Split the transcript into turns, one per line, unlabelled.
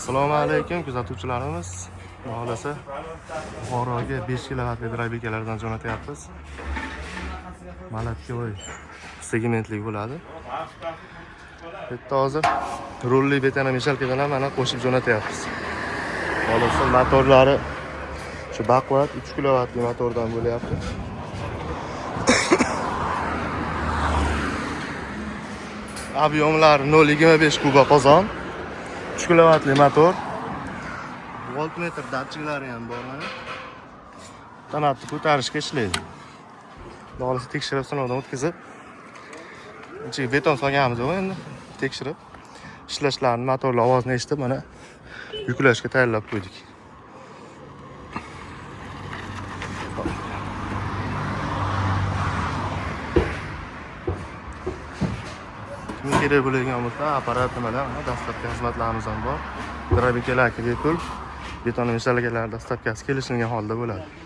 Assalomu alaykum kuzatuvchilarimiz. Xohlasa Buxoroga 5 kilovatli drobikalardan jo'natyapmiz. Malatkoy segmentli bo'ladi. Bitta hozir rulli betonomeshalkadan ham mana qo'shib jo'natyapmiz. Xohlasa motorlari shu baquvvat 3 kilovatli motordan bo'lyapti. Объемlar 0.25 kuba qozon. 3 kilovatli motor. Voltmetr datchiklari ham bor mana. Tanatni ko'tarishga ishlaydi. Xohlasa tekshirib sinovdan o'tkazib, ichiga beton solganmiz endi tekshirib ishlashlarini, motorlar ovozini eshitib mana yuklashga tayyorlab qo'ydik. Kimga kerak bo'ladigan bo'lsa, apparat nimalar, mana dastlabki xizmatlarimiz ham bor. Drobikalar bepul, beton meshalkalar dastlabkasi kelishilgan holda bo'ladi.